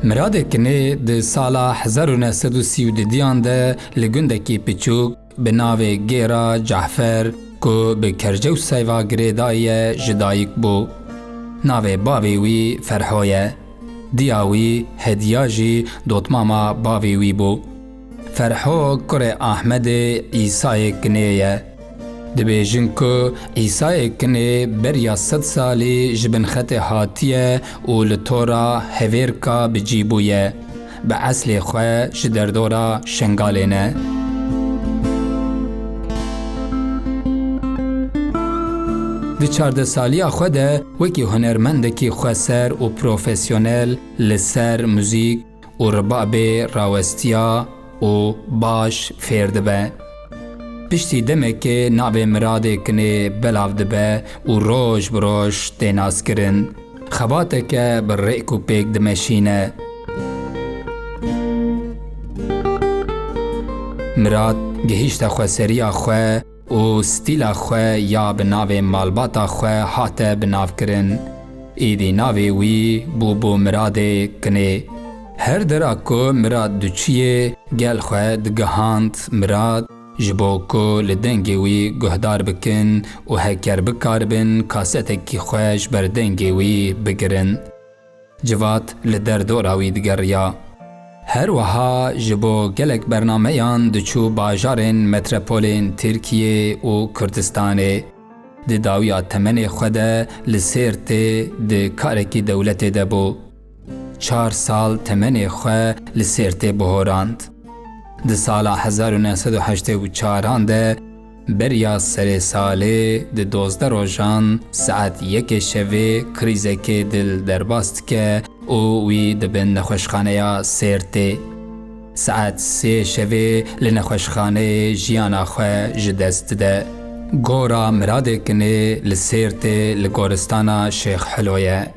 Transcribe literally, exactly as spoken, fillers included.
Miradê Kinê di sala hezar û neh sed û sî û dudiyan de li gundekî piçûk bi navê Gêra Cehfer ku bi Kerce û Seyva girêdayî ye ji dayik bû. Navê bavê wî Ferho ye. Diya wî Hediya jî dotmama bavê wî bû. Ferho kurê Ahmedê Îsayê Kinê ye. Dibêjin ku Îsayê Kinê beriya sed salî ji bin xetê hatiye û li tora Hevêrka bi cî bûye. Bi eslê xwe ji derdora Şengalê ne. Di çardeh saliya xwe de wekî hunermendekî xweser û profesyonel li ser muzîk û ribabê rawestiya û baş fêr dibe. Piştî demekê navê Miradê Kinê belav dibe û roj bi roj tê naskirin. Xebateke bi rêk û pêk dimeşîne. Mirad gihîşte xweseriya xwe û stîla xwe ya bi navê malbata xwe hate binavkirin. Êdî navê wî bûbû Miradê Kinê. Her dera ku Mirad diçûyê gel xwe digihand Mirad, ji bo ku li dengê wî guhdar bikin û heker bikaribin kasetekî xwe ji ber dengê wî bigirin. Civat li derdora wî digeriya. Her wiha ji bo gelek bernameyan diçû bajarên metropolên Tirkiyê û Kurdistanê. Di dawiya temenê xwe de li Sêrtê di karekî dewletê de bû. Çar sal temenê xwe li Sêrtê bihorand. Di sala hezar û neh sed û heştê û çaran de beriya serê salê di dozdeh rojan saet yekê şevê krîzekê dil derbas dike û wî dibin nexweşxaneya Sêrtê. Saet sê şevê li nexweşxaneyê jiyana xwe ji dest dide. Gora Miradê Kinê li Sêrtê li goristana Şêx Helo ye.